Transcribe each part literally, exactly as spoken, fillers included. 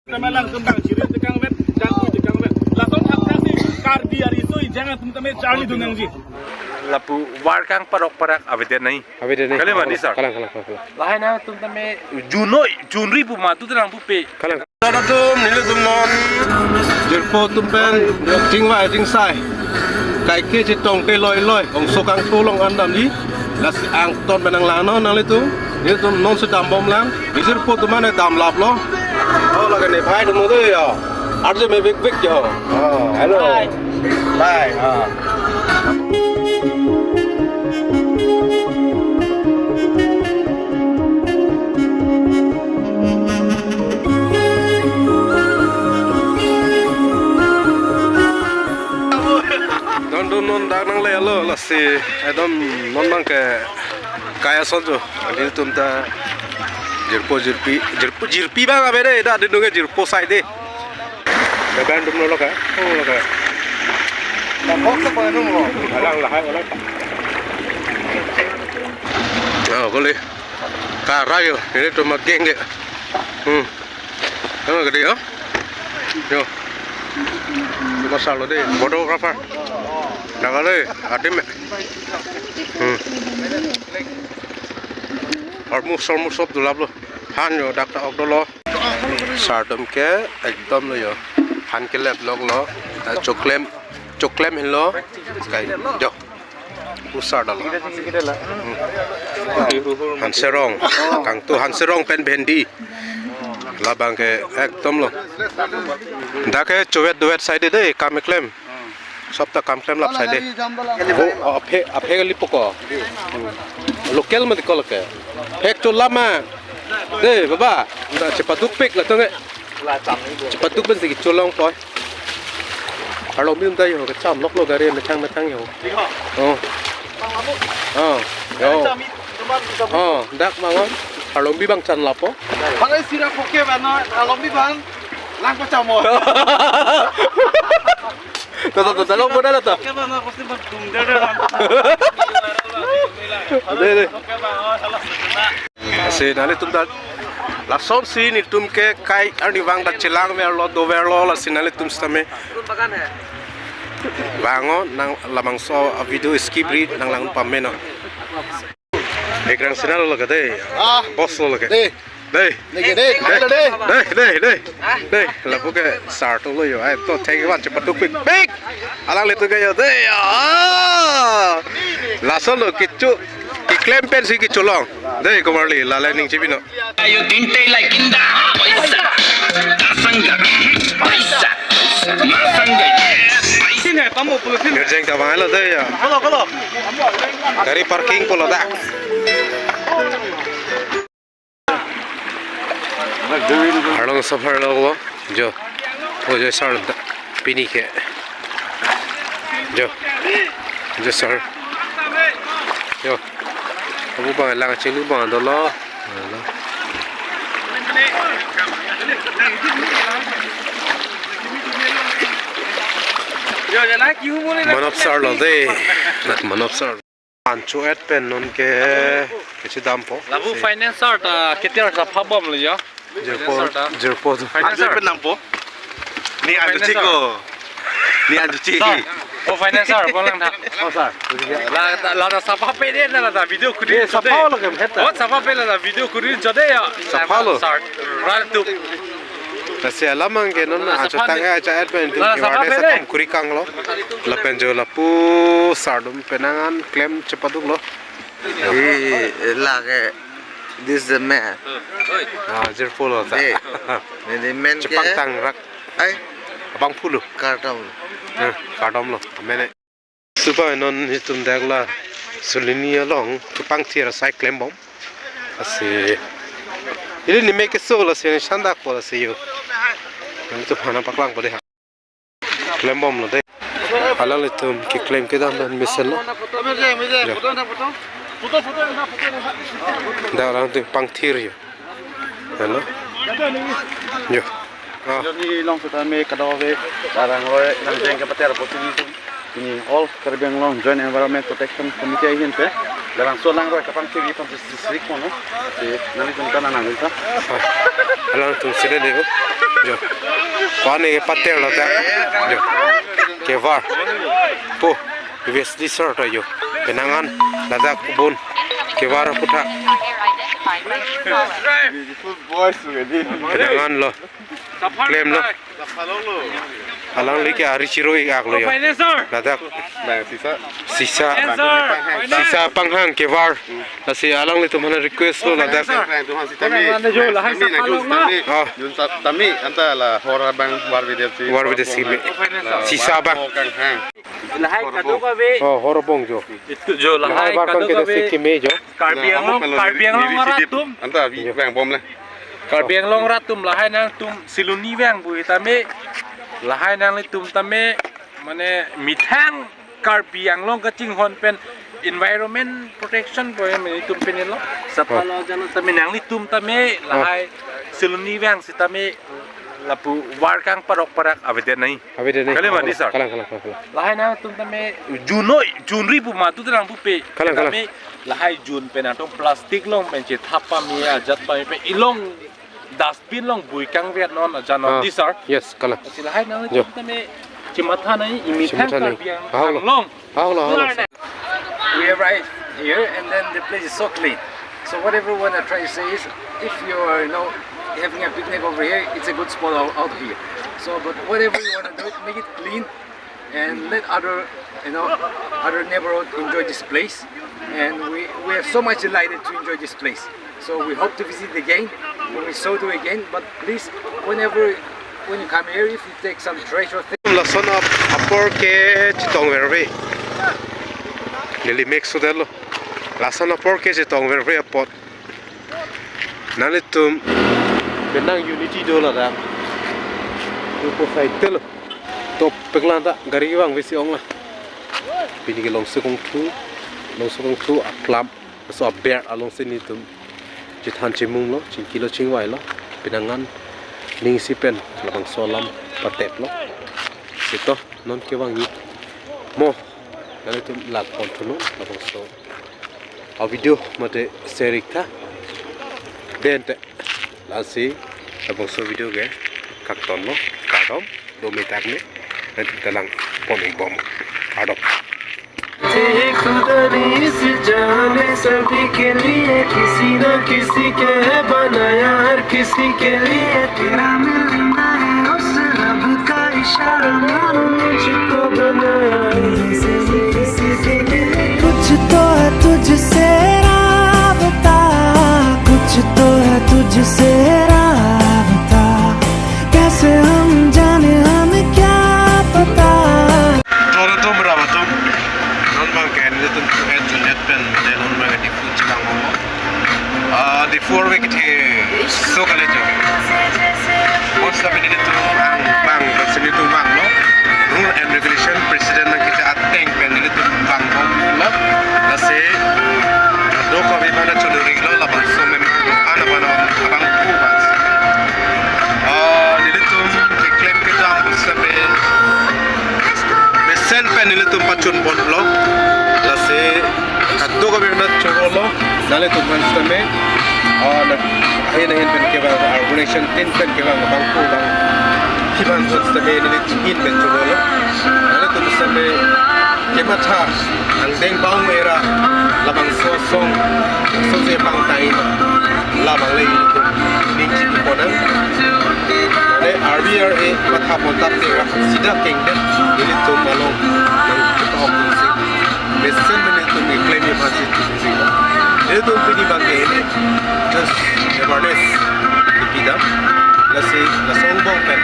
Tame langsung bang chiri tekang vet, jangku tekang vet. Lason thapthasi Karbi ariso ejang atum tame charli dun nangji. Lapu warkang parok parak avedet nai. Avedet nai. Kali mani, sir? Kalang, kalang, kalang, kalang. Lahai nangtum tame junoi, junri pu madu tenang pupe. Kalang. Tada tum, nelitum non. Jirpo atum pen, jingvai, jingsai. Kaike chetong te loi loi. Ongso kangthu along an damji. Lasi angton pen nanglang non nanglitum. Nelitum non si dambom lang. Jirpo atum ane damlaplo. Oh, lake ne bhai atum do yo. Arje me big big yo. Oh, hello. Bye. Bye. Ah. Don don non dak nanglelo, lasi ekdom non abang ke kai ason jo. Nelitum ta jirpo jirpi, jirpo jirpi abang ave de, dak didung ke jirpo sai de. Dagan dum lo ka, oh lo ka. Alang lahai, alang. Oh, kali. Karai yo, nelitum ageng ke. Hmm. Kamu gede yo? Yo. Cuma salo de, photographer. Dak kali, adim. Hmm. Hormu, hormu sob dulaplo. Han yo, dak ta ok dolo. Sar atum ke ekdom lo yo. Han kelep lok lo. Eh, choklem, choklem henlo. Kai, jo. Pu sar dolo. Hmm. Hanserong. Kangthu Hanserong pen Bhendi. Labang ke ekdom lo. Dak ke chovet dovet sai de de, kam keklem. Sob ta kam klemlap sai de. Vo, aphe, aphe kali poko. Hmm. Local mati ko lake. Phek chola ma. De, baba. Chepaduk pik latum ke. Chepaduk pen si cholong poi. Arlong bi um ta yo, kecham lok lo gari methang methang yo. Oh. Oh. Yo. Oh, dak mangon. Arlong bi abang chan lapo. Bang ai sira poke bang no, arlong bi abang. Lang ko chamo. Tuh, tuh, tuh, tuh, lo modal tuh. Oke, bang, aku sih bang, dum, der, der, bang. Deh, deh. Oke, bang, oh, salah sebentar. Lasi nanglitum ta lasonsi nelitum ke kai arnivang ta chelangverlo, doverlo, lasi nanglitum sitame. Bang o, nang labangso a video skip ri nanglang pame non. Ekrang sina lo lake dei. Ah. Boss lo lake. Dei. Dei. Neke dei. Dei. Halo dei. Dei, dei, dei. Dei, lapu ke sar atum lo yo. Ai to, thank you, wan, chepaduk pik. Pik. Alanglitum ke yo dei. Ah. Laso lo kecho, keklem pen si kecholong. Dei, komarli, lale ning chibino. Ayo tinte like inda. Paisa. Tasangga. Paisa. Masangga. Paisa. Sini, tamu puluh sini. Ngerjeng tabang lo dei ya. Halo, halo. Gari parking pulo dak. Arlong safar lo ko, jo. O jo sar da, pini ke. Jo. Jo sar. Jo. Abu bang lang chinglu bang dolo. Manop sar lo dei. Manop sar. An cho-et pen non ke kechedampo. Lapu financer ta keter sapha bom lo yo. Jirpo, financer ta. Jirpo tu. Financer. Ante pen nangpo. Ni anju chiko. Ni anju chi. Sir. Oh, financer, pon lang tha. Oh, sir. La, la, la, sapha pe de na la, la, video kuri. Eh, sapha lo ke heta. Oh, sapha pe la, la, video kuri jode ya. Sapha lo. Sir, ran tu. Lasi alam abang ke non, la, ajo sapha tang de. Ajo et pen tu la, sapha awareness pe de. Akam kuri kang lo. Lapen jo lapu sar atum penang an klem chepaduk lo. Hi, lake, this is the man. Ah, jirpo lo ta. Dei. Neli men ke. Chepangtang rak. Ai. Abang pulu. Kardom. Eh, kardom lo. Amen. Supa non nelitum dak la Sulini along kepangthir asai klembom. Lasi. Ili neme keso lasi, ne sandakpo lasi yo. Nelitum hana paklangpo dei ha. Klembom lo dei. Alanglitum keklem kedam dan mesen lo. Jo. Dak alanglitum pangthir yo. Hello. Jo. Ah. Journey along seta me kadokave, la langroi langjeng kepater apot pini atum. Pini All Karbi Anglong Joint Environment Protection Committee ahin pen Labangso alangroi kapangthuji aphan si sik mono. Si nangli tum ta nang nang ta. Alangtum sila dei ko. Jo. Ko-an ke pater lo ta. Jo. Kevar. Po. Wesley sir ta jo. Penang an ladak bun. Kevar aphuthak. Beautiful boys already. Penang an lo. Klemlo. Alangli ke ari chiroi-ak lo jo. Ladak. Bang sisa. Sisa. Sisa panghang kevar. Lasi alanglitum aphan request lo ladak. Bang tum sitame. Bang tum sitame. Oh. Jun sitame anta la hor abang warve det si. Warve det si me. Sisa abang. Hor abang. Lahai kadokave. Oh, hor abang jo. Itu jo lahai kadokave. Lahai abang kan kita si keme jo. Karbi Anglong, Karbi Anglong arat atum. Anta abi bang bom le. Karbi Anglong arat atum lahai nangtum Siloni vang pu tame, lahai nanglitum tame, mane methang Karbi Anglong kachinghon pen environment protection pu ya mane itum pen lo. Sapa lo jalo tame nanglitum tame lahai Siloni vang sitame lapu war kangparok parak avedet nai. Avedet nai. Kali ma, di sir? Kalang, kalang, kalang, kalang. Lahai nangtum tame junoi, junri pu matu tenang pupe. Kalang, kalang. Tame lahai jun pen atum plastic along pen chethap pame ajat pame pen ilong dustbin along bui kangvet non ajan non, di sir. Yes, kalang. Si lahai nangtum tame chimatha nai, imethang Karbi Anglong. Ahok lo. Ahok lo, ahok lo. We arrived here and then the place is so clean. So whatever we wanna try to say is, if you are, you know, having a picnic over here, it's a good spot out, out here. So, but whatever you wanna do it, make it clean and let other, you know, other neighborhood enjoy this place. And we, we are so much delighted to enjoy this place. So we hope to visit again when we so do again. But please, whenever when you come here, if you take some trash or thing. Lason ap-, apor ke chetong verve. Neli mek sudar lo. Lason apor ke chetong verve apot. Nanglitum penang unity do ladak. Upo sai telo. Top peklang ta gari vangve si ong la. Pini ke Longso Kongthu, Longso Kongthu a-club. Laso aber along si nelitum chethan chemung lo, chingki lo, chingvai lo. Penang an ning isi pen labangso alam patep lo. Sito non kevangji mo, nanglitum lang pon thunon labangso a-video mate share ik tha. Den te lasi labangso video ke kakton lo, kardom. Dome tak ne, nanglitum ta lang pon ik bom. Kardom. एक खुदा ने इस जहां में सभी के लिए किसी ना किसी के है बनाया, हर किसी के लिए। तेरा मिलना है उस रब का इशारा, मानो मुझको बनाया। कुछ तो है तुझसे राबता, कुछ तो है तुझसे राबता। Kaise hum jaane hame kya pata. Doro dum rama dum. Non bang ke nelitum tu et jun et pen mane non bang ke Diphu chelang mo. Ah, Diphu arve kethe so kali jo. Bos tapi nelitum ang bang, si nelitum bang lo. Rule and regulation president nangkeche ateng pen nelitum bang bom lo. Lasi do ko bi mana chunduri lo labangso member ana bana abang pu bas. Ah, nelitum keklem kedam sampai mesen pen nelitum pachun bom lo. Lasi kadokave nat choro lo. Nanglitum aphan sitame, ah, na ahin ahin pen kevang organization tin pen kevang bang pu bang. Hiban aphan sitame neli chin pen choro lo. Nanglitum sitame kematha angdeng bang era labangso asong, asong si pangtai ma. Labang le ilitum ning chini pon nang. Mane R B R A matha pon tap te ra sida kengdet ilitum along nangketong si. Mesen mane ilitum keklem aphan si. Ilitum pini bang ke ini just awareness kepidam. Lasi, laso angbong pen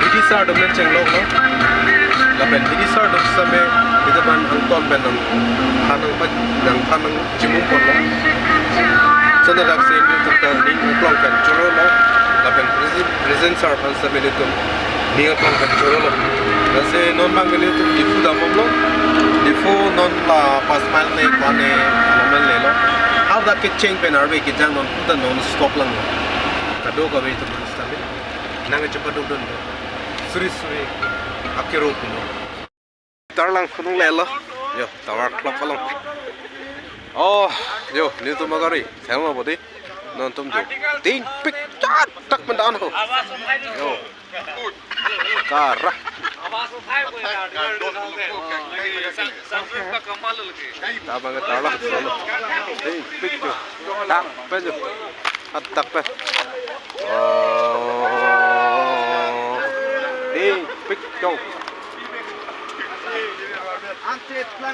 bidi sar dom nen chenglok lo. Lapen bidi sar dom sitame ilitum aphan angton pen nang than nang pa, nang than nang chimung pon lo. Sona dak si ilitum ta ning uklong pen choro lo. Lapen presi-, president sir aphan sitame ilitum ning uklong pen choro lo. Lasi non bang ilitum Diphu dam bom lo. Diphu non la pas mile ne kwane moment le lo. Hadak kecheng pen arve kejang non puta non stop lang lo. Kadokave ilitum sitame nang chepaduk dun lo. Suri suri akero pulo. Tarlang khunung le lo. Yo, tower clock along. Oh, yo, nelitum agari, thello bodi. Non tum jo. Dingpik, chak tak pen dan ho. Yo. Kara. Tabang ke tarlo. Dingpik jo. Tak pen jo. Atak pen. Oh. Dingpik jo.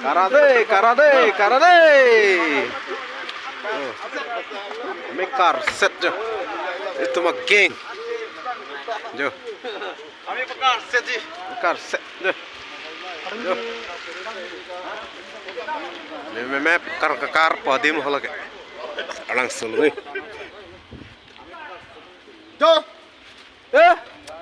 Kara de, kara de, kara de. Oh. Mekar set jo. Nelitum ageng. Jo. Mekar set ji. Mekar set jo. Jo. Me, me, me, kar, kar, kar, padim halake. Alang sul ni. Jo. Eh?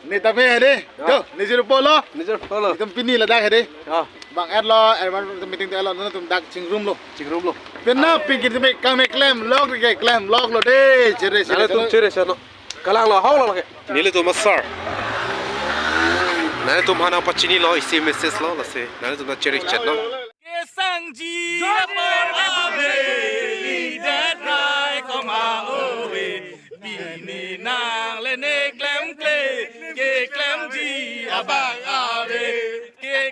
Ne tame hede. Ya. Jo, ne zero polo. Ne zero polo. Nelitum pini ladak hede. Ya. Bang erlo, erman meeting te erlo, nelitum dak chingrum lo. Chingrum lo. Pena pingkin tame kang ne klem lok ke klem lok lo de. Chere, chere, nelitum chere. Chere, chere no. Kalang lo, hau lo lake. Nelitum asar. Nelitum hana pachini lo, isi message lo, lasi. Nelitum na chere chet lo. Kesangji apor ave, lidet rai koma ove. Pini nang le ne klemkle, keklemji abang ave. Ke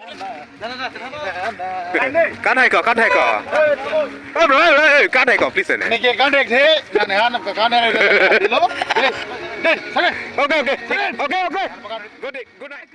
kan hai ko, kan hai ko. Oh, bro, hey, hey, hey, kan hai ko, please, ne. Ne ke kan hai the, kan hai, kan hai lo. Deh, deh, sana. Okay, okay. Okay, okay. Good day, good night.